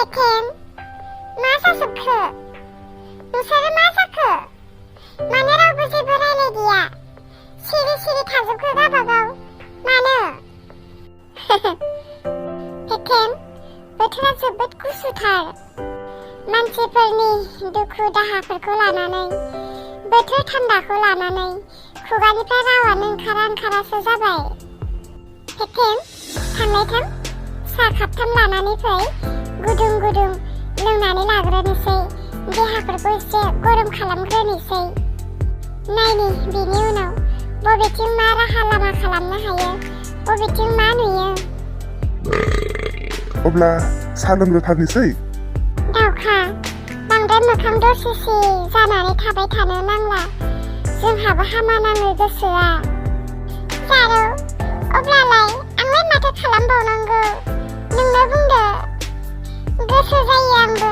백행, 마사스크, नोंसोरो मा जाखो? मानो रावबो जेबो रायलायदिया? सिरि सिरि थाजोबखो गाबागाव, मानो? पेकेन, बोथोरा जोबोद गुसुथार। मानसिफोरनि दुखु दाहाफोरखौ लानानै, बोथोर थान्दाखौ लानानै, खुगानिफ्राय रावानो ओंखारासो जाबाय। पेकेन, थांनाय थां, साहा खापथाम लानानै फै, गुदुं गुदुं लोंनानै लाग्रोनोसै, देहाफोरखौ एसे गरम खालामग्रोनोसै। नायनि बिनि उनाव बबेथिं मा राहा लामा खालामनो हायो, बबेथिं मा नुयो। अब्ला साहा लोंग्रोथारनोसै। दावखा, बांद्राय मोखां दरसिसि जानानै थाबाय थानो नांला, जोंहाबो हामा नाङो गोसोआ। जारौ, अब्लालाय आंलाय माथो खालामबावनांगौ? नोंनो बुंदो। गोसो जायो आंबो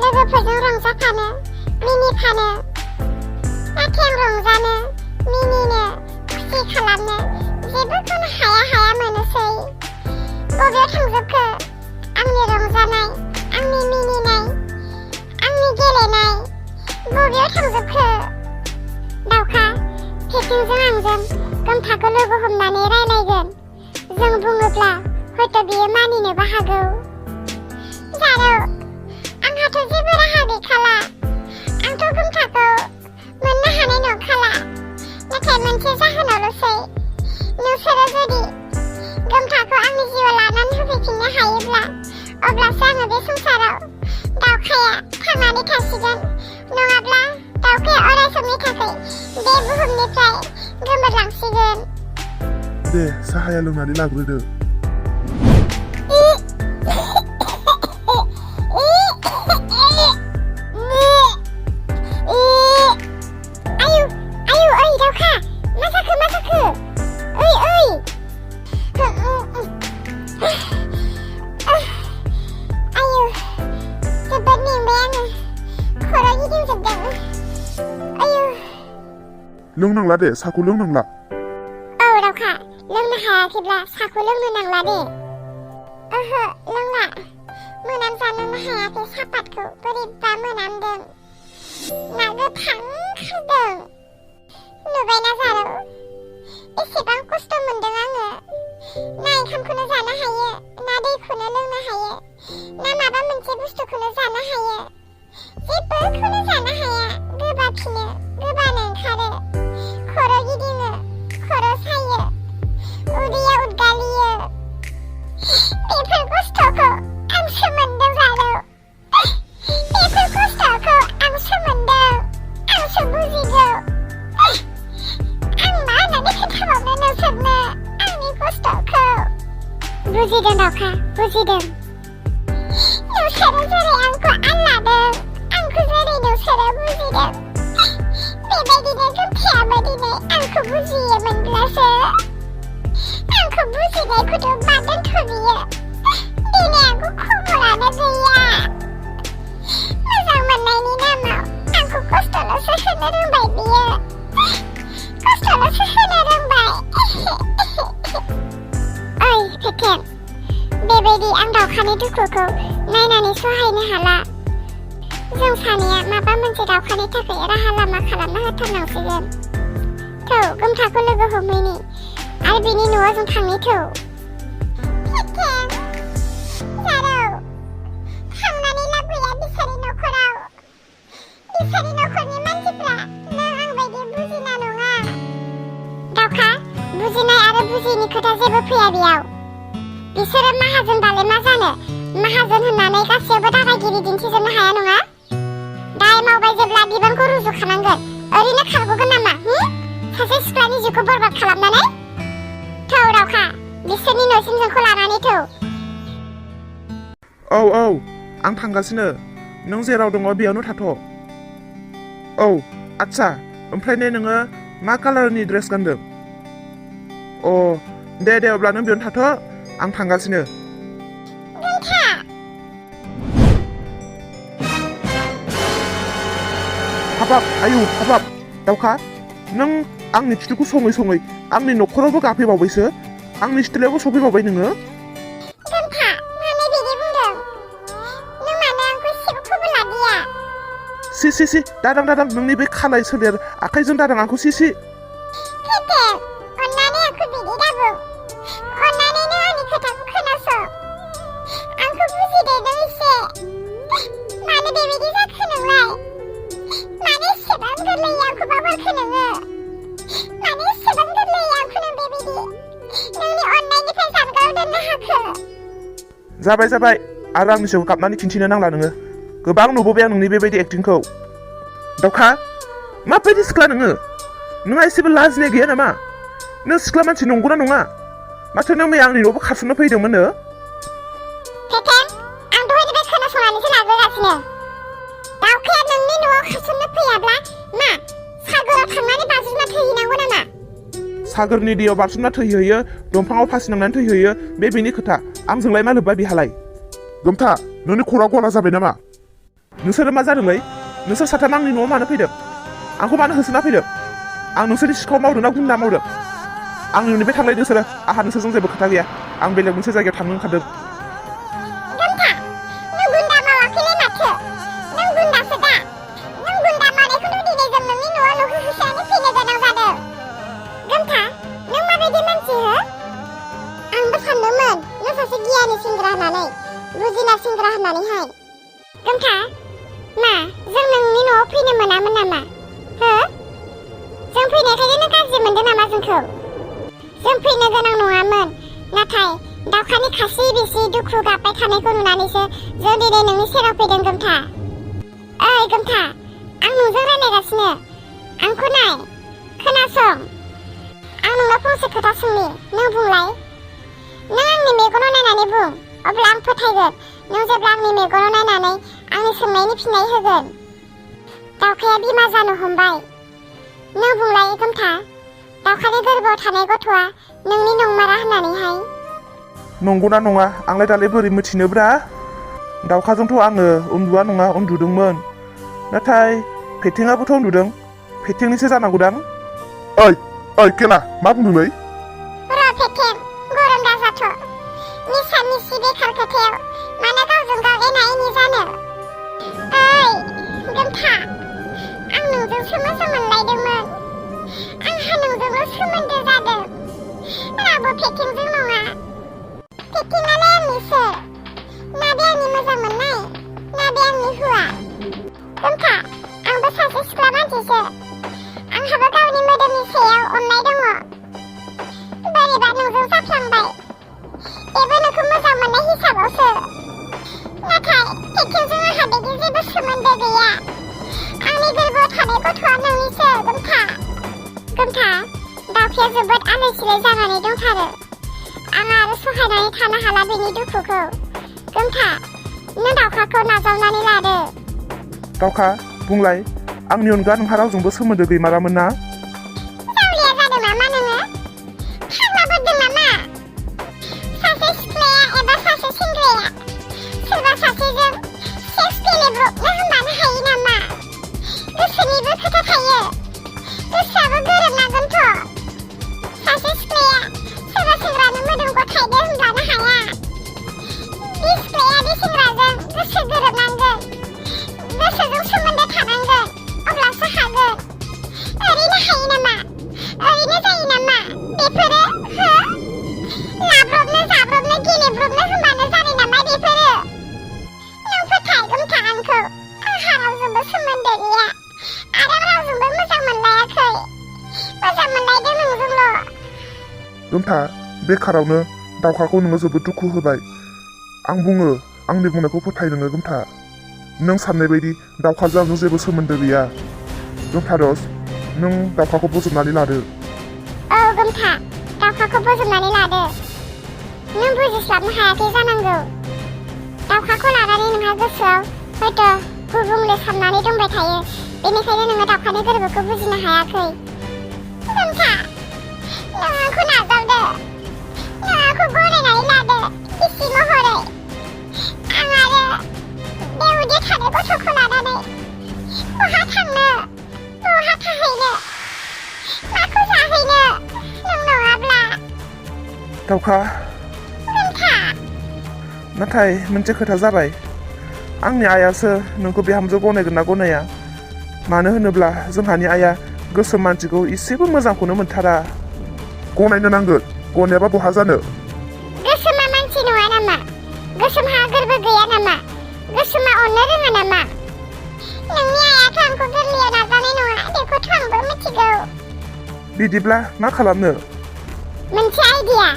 लोगोफोरजों रंजाफानो, मिनिफानो। नाथाय आं रंजानो, मिनिनो, खुसि खालामनो जेबोखौनो हाया मोनोसै। बबेयाव थांजोबखो आंनि रंजानाय, आंनि मिनिनाय, आंनि गेलेनाय? बबेयाव थांजोबखो? दावखा, पेकेनजों आंजों गोमथाखौ लोगो हमनानै रायलायगोन। जों बुङोब्ला हयथ' बियो मानिनोबो हागौ। जारौ, आंहाथ' जेबो राहा गैखाला। आंथ' गोमथाखौ मोननो हानाय नंखाला। नाथाय मोनसे जाहोनावल'सै, नोंसोरो जुदि गोमथाखौ आंनि जिउआव लानानै होफैफिननो हायोब्ला, अब्लासो आङो बे संसाराव दावखाया थांनानै थासिगोन। नङाब्ला दावखाया अराय समनि थाखाय बे बुहुमनिफ्राय गोमोरलांसिगोन। दे, साहाया लोंनानै लाग्रोदो। लोंनांला दे, साहाखौ लोंनांला। औ दावखा, लोंनो हायाखैब्ला साहाखौ लोंनो नांला दे। ओहो, लोंला। मोनामजानोनो हायाखै सापातखौ, बोरैबा मोनामदों। ना गोथां खारदों। नुबायना जारौ, एसेबां खस्थ' मोनदों आङो। ना ओंखामखौनो जानो हायो, ना दैखौनो लोंनो हायो, ना माबा मोनसे बुस्थुखौनो जानो हायो। जेबोखौनो जानो हाया, गोबाफिनो, गोबानो ओंखारो। खर' गिदिङो, खर' सायो, उदैया उदगालियो। बेफोर खस्थ'खौ आंसो मोनदों जारौ। बेफोर खस्थ'खौ आंसो मोनदों, आंसो बुजिगौ। आं मा होननानै खोन्थाबावनो नोंसोरनो आंनि खस्थ'खौ? बुजिदों दावखा, बुजिदों। नोंसोरो जेरै आंखौ आनलादों, आंखौ जेरै नोंसोरो बुजिदों, बेबायदिनो गोमथायाबो दिनै आंखौ बुजियोमोनब्लासो। आंखौ बुजिनायखौथ' मा दोनथ' बियो? दिनै आंखौ खबरानो गैया। मोजां मोननायनि नामाव आंखौ खस्थ'ल'सो होनो रोंबाय बियो। खस्थ'ल'सो होनो रोंबाय। ओइ पेकेन, बेबायदि आं दावखानि दुखुखौ नायनानै सहायनो हाला। जों सानैया माबा मोनसे दावखानि थाखाय राहा लामा खालामना होथारनांसिगोन। थौ, गोमथाखौ लोगो हमहैनि आरो बिनि न'आव जों थांनि थौ। पेकेन, जारौ, थांनानै लाब गैया बिसोरनि न'खराव। बिसोरनि न'खरनि मानसिफ्रा नों आं बायदि बुजिना नङा। दावखा, बुजिनाय आरो बुजियिनि खोथा जेबो फैया बेयाव। बिसोरो माहाजोनबालाय मा जानो? माहाजोन होननानै गासैयावबो दादागिरि दिन्थिजोबनो हाया नङा। दाय मावबाय जेब्ला बिबानखौ रुजुखानांगोन। ओरैनो खारग'गोन नामा? सासे सिख्लानि जिउखौ बरबाद खालामनानै? थौ दावखा, बिसोरनि न'सिम जोंखौ लानानै थौ। औ, आं थांगासिनो। नों जेराव दङ बेयावनो थाथ'। औ, आच्छा, ओमफ्राय नोङो मा कालारनि ड्रेस गानदों? अ, दे अब्ला नों बेयावनो थाथ', आं थांगासिनो। हाबाब, आयु हाबाब, दावखा, नों आंनि खिथुखौ सङै सङै आंनि न'खरावबो गाफैबावबायसो। आंनि सिथ्लायावबो सफैबावबाय नोङो। गोमथा, मानो बिदि बुंदों? सि दादां नोंनि बे खानाय सोलेर आखाइजों दादां आंखौ सि पेटेन अन्नानै आंखौ बिदि दाबुं अन्नानै नों आंनि खोथाखौ खोनासं आंखौ बुजिदो नों एसे मानो बेबायदि जाखो नोंलाय मानो एसेबां गोरलैयै आंखौ बावगारखो नोङो मानो एसेबां गोरलैयै आंखौ नों बेबायदि नोंनि अननायनिफ्राय जानगाराव दोननो हाखो जाबाय आरो आंनि सायाव गाबनानै खिन्थिनो नांला नोङो गोबां नुबोबाय आं नोंनि बेबायदि एक्टिंखौ दावखा माबायदि सिख्ला नोंहा एसेबो लाजिनाय गैया नामा नों सिख्ला मानसि नंगौना नङा माथो नों मैया आंनि न'आवबो खारसननो फैदोंमोननो पेटेन आं दहायनिफ्राय खोनासंनानैसो लाग्रोगासिनो दावखाया नोंनि न'आव खारसननो फैयाब्ला मा सागोराव थांनानै बाज्रुमना थैहैनांगौ नामा सागोरनि दैयाव बारसोमना थैहैयो दंफाङाव फासि नांनानै थैहैयो बेनि खोथा आंजोंलाय मा लोब्बा बिहालाय गोमथा नोंनि खर'आ गला जाबाय नामा नोंसोरो मा जादोंलै नोंसोर साथाम आंनि न'आव मानो फैदों आंखौ मानो होसोना फैदों आं नोंसोरनि सिखाव मावदों ना गुन्दा मावदों आं नोंनिफ्राय थांलाय नोंसोरो आंहा नोंसोरजों जेबो खोथा गैया आं बेलेग मोनसे जायगायाव थांनो ओंखारदों गोमथा नों गुन्दा मावाखैलै माथो नों गुन्दासो दा नों गुन्दा मावनायखौनो दिनै जों नोंनि न'आव नुहोसोनानै फैनो गोनां जादों गोमथा नों माबायदि मानसि हो आंबो सानदोंमोन नों सासे गियानि सेंग्रा होननानै बुजिना सेंग्रा होननानैहाय गोमथा मा जों नोंनि न'आव फैनो मोनामोन नामा हो जों फैनायखायनो नों गाज्रि मोनदों नामा जोंखौ जों फैनो गोनां नङामोन नाथाय दावखानि खासि बिसि दुखु गाबबाय थानायखौ नुनानैसो जों दिनै नोंनि सेराव फैदों गोमथा ओइ गोमथा आं नोंजों रायलायगासिनो आंखौ नाय खोनासं आं नोंनाव फंसे खोथा सोंनि नों बुंलाय नों आंनि मेगनाव नायनानै बुं अब्ला आं फोथायगोन नों जेब्ला आंनि मेगनाव नायनानै आंनि सोंनायनि फिननाय होगोन दावखाया बिमा जानो हमबाय नों बुंलाय गोमथा दावखानि गोरबोआव थानाय गथ'आ नोंनि नंमारा होननानैहाय नंगौना नङा आंलाय दालाय बोरै मिथिनोब्रा दावखाजोंथ' आङो उन्दुआ नङा उन्दुदोंमोन नाथाय फेथेङाबोथ' उन्दुदों फेथेंनिसो जानांगौदां ओइ केला मा बुंदोंलै र' फेथें गरम दाजाथ' मिसा मिसि बेखार खोथायाव मानो गावजों गाव एना एनि जानो ओइ गोमथा आं नोंजोंसो मोजां मोनलायदोंमोन आंहा नोंजोंल' सोमोन्दो जादों रावबो फेथेंजों नङा फेथेङालाय आंनि सोर ना बे आंनि मोजां मोननाय ना बे आंनि हौवा गोमथा आंबो सासे सिख्ला मानसिसो आंहाबो गावनि मोदोमनि सायाव अननाय दङ बोरैबा नोंजों जाफ्लांबाय बेबो नोंखौ मोजां मोननाय हिसाबावसो नाथाय फेथेंजों आंहा बिदि जेबो सोमोन्दो गैया आंनि गोरबोआव थानाय गथ'आ नोंनिसो गोमथा दावखाया जोबोद आलाय सिलाय जानानै दंथारो आं आरो सहायनानै थानो हाला बेनि दुखुखौ गोमथा नों दावखाखौ नाजावनानै लादो दावखा बुंलाय आंनि अनगा नोंहा रावजोंबो सोमोन्दो गैमारामोन ना जावलिया जादों नामा नोङो फाग्लाबोदों नामा सासे सिख्लाया एबा सासे सेंग्राया सोरबा सासेजों सेक्स गेलेब्रबनो होनबानो हायो नामा गोसोनिबो खोथा थायो गोसोआबो गोरोबनांगोनथ' सासे सिख्लाया सोरबा सेंग्रानो मोदोम गथायदो होनब्लानो हाया बे सिख्लाया बे सेंग्राजों गोसो गोरोबनांगोन गोसोजों सोमोन्दो थानांगोन अब्लासो हागोन ओरैनो हायो नामा ओरैनो जायो नामा बेफोरो हो लाब्रबनो जाब्रबनो गेलेब्रबनो होनबानो जानाय नामा बेफोरो नों फोथाय गोमथा आंखौ आंहा रावजोंबो सोमोन्दो गैया आरो रावजोंबो मोजां मोनलायाखै मोजां मोनलायदों नोंजोंल' गोमथा बेखारावनो दावखाखौ नोङो जोबोद दुखु होबाय आं बुङो आंनि बुंनायखौ फोथाय नोङो गोमथा नों साननाय बायदि दावखाजों आंजों जेबो सोमोन्दो गैया गोमथा रस नों दावखाखौ बोजबनानै लादो औ गोमथा दावखाखौ बोजबनानै लादो नों बुजिस्लाबनो हायाखै जानांगौ दावखाखौ लानानै नोंहा गोसोआव हयथ' गुबुंले साननानै दंबाय थायो बेनिखायनो नोङो दावखानि गोरबोखौ बुजिनो हायाखै गोमथा नों आंखौ नाजावदो नों आंखौ गनायनानै लादो बिसि महरै आं आरो बे उदै थानाय गथ'खौ लानानै बहा थांनो बहा थाहैनो माखौ जाहैनो नों नङाब्ला दावखा गोमथा नाथाय मोनसे खोथा जाबाय आंनि आइयासो नोंखौ बिहामजो गनायगोन ना गनाया मानो होनोब्ला जोंहानि आइया गोसोम मानसिखौ एसेबो मोजांखौनो मोनथारा। गनायनो नांगोन, गनायाबा बहा जानो। गोसोमा मानसि नङा नामा? गोसोमहा गोरबो गैया नामा? गोसोमा अननो रोङा नामा? नोंनि आइयाथ' आंखौ गोरलैयाव नाजानाय नङा, बेखौथ' आंबो मिथिगौ। बिदिब्ला मा खालामनो? मोनसे आइडिया।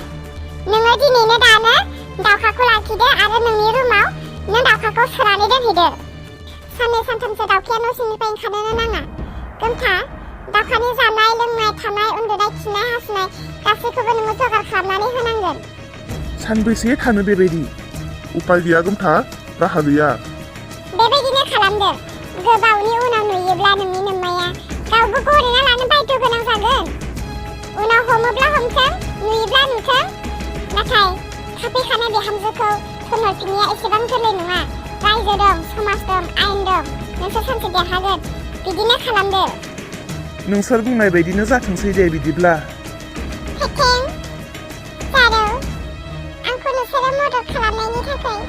नोङो दिनैनो दानो दाउखाखौ लाखिदो आरो नोंनि रुमाव नों दाउखाखौ सोनानै दोनहैदो। साननै सानथामसो दाउखाया न' सिंनिफ्राय ओंखारनो नाङा। गोमथा, दाउखानि जानाय, लोंनाय, थानाय, उन्दुनाय, खिनाय, हासुनाय गासैखौबो नोङो जगार खालामनानै होनांगोन। सानबैसे थानो बेबायदि? उपाय गैया गोमथा, राहा गैया। बेबायदिनो खालामदो। गोबावनि उनाव नुयोब्ला नोंनि नोम्माया गावबो गनायना लानो बायद' गोनां जागोन। उनाव हमोब्ला हमथों, नुयोब्ला नुथों। नाथाय थाफैखानाय बिहामजोखौ थोनहरफिननाया एसेबां गोरलै नङा। रायजो दं, समाज दं, आयेन दं। नोंसोर सानसे देरहागोन। बिदिनो खालामदो। नोंसोर बुंनाय बायदिनो जाथोंसै दे बिदिब्ला। हेथें, जारौ, आंखौ नोंसोरो मदद खालामनायनि थाखाय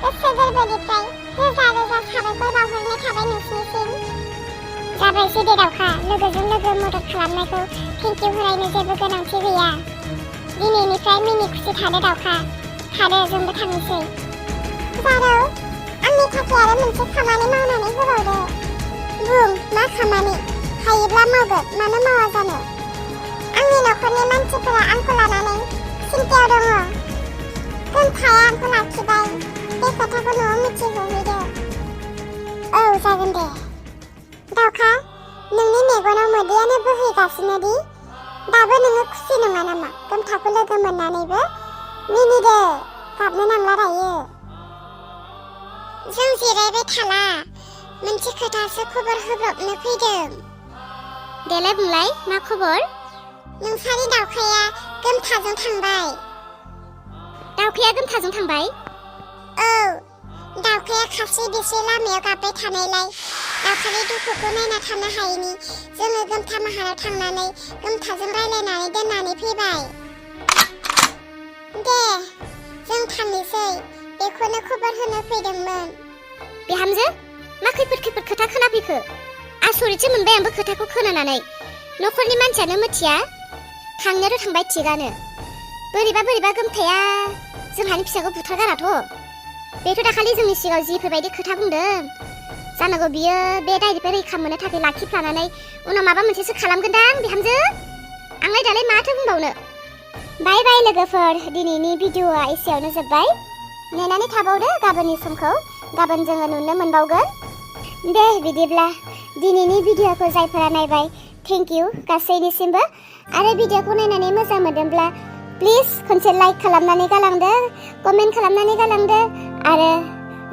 गोसो गोरबोनिफ्राय रोजा रोजा साबायखर बावहरनाय थाबाय नोंसिनिसिम। जाबायसै दे दाउखा, लोगोजों लोगो मदद खालामनायखौ थेंकिउ होलायनो जेबो गोनांथि गैया। दिनैनिफ्राय मिनि खुसि थादो दाउखा, थादो, जोंबो थांनोसै। जारौ, आंनि थाखाय आरो मोनसे खामानि मावनानै होबावदो। बुं, मा खामानि? हायोब्ला मावगोन, मानो मावा जानो? आंनि नखरनि मानसिफोरा आंखौ लानानै सिन्थायाव दङ। गोमथाया आंखौ लाखिबाय, बे खोथाखौ न'आव मिथिहोहैदो। औ, जागोन दे। दाउखा, नोंनि मेगनाव मोदैयानो बोहैगासिनो दि। दाबो नोङो खुसि नङा नामा? गोमथाखौ लोगो मोननानैबो मिनिदो, गाबनो नांला दायो। जों जिरायबाय थाला, मोनसे खोथासो खबर होब्रबनो फैदों। देलाय बुंलाय, मा खबर? नोंसानि दाउखाया गोमथाजों थांबाय। दाउखाया गोमथाजों थांबाय? औ, दाउखाया खास्रि बिस्रि लामायाव गाबबाय थानायलाय दाउखानि दुखुखौ नायना थानो हायैनि जोङो गोमथा माहाराव थांनानै गोमथाजों रायलायनानै दोननानै फैबाय। दे, जों थांनोसै, बेखौनो खबर होनो फैदोंमोन। बिहामजो, मा खैफोद खोथा खोनाफैखो? आसरितसो मोनबाय आंबो खोथाखौ खोनानानै। नखरनि मानसियानो मिथिया, थांनायाथ' थांबाय थिगानो। बोरैबा गोमथाया जोंहानि फिसाखौ बुथारगाराथ'। बेथ' दाखालि जोंनि सिगाङाव जिफोरबायदि खोथा बुंदों। जानांगौ बियो बे दायनिफ्राय रैखा मोननो थाखाय लाखिफ्लानानै उनाव माबा मोनसेसो खालामगोनदां बिहामजो। आंलाय दालाय माथो बुंबावनो। बाय बाय लोगोफोर, दिनैनि भिडिअ'आ एसेयावनो जोब्बाय। नेनानै थाबावदो गाबोननि समखौ, गाबोन जोङो नुनो मोनबावगोन। दे बिदिब्ला दिनैनि भिडिअ'खौ जायफोरा नायबाय थेंकिउ गासैनिसिमबो। आरो भिडिअ'खौ नायनानै मोजां मोनदोंब्ला प्लिज खनसे लाइक खालामनानै गालांदो, कमेन्ट खालामनानै गालांदो। आरो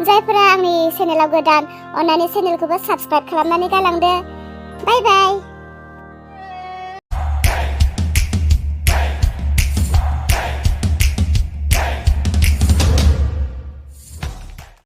जायफोरा आंनि चेनेलाव गोदान, अन्नानै चेनेलखौबो साबस्क्राइब खालामनानै गालांदो। बाय बाय।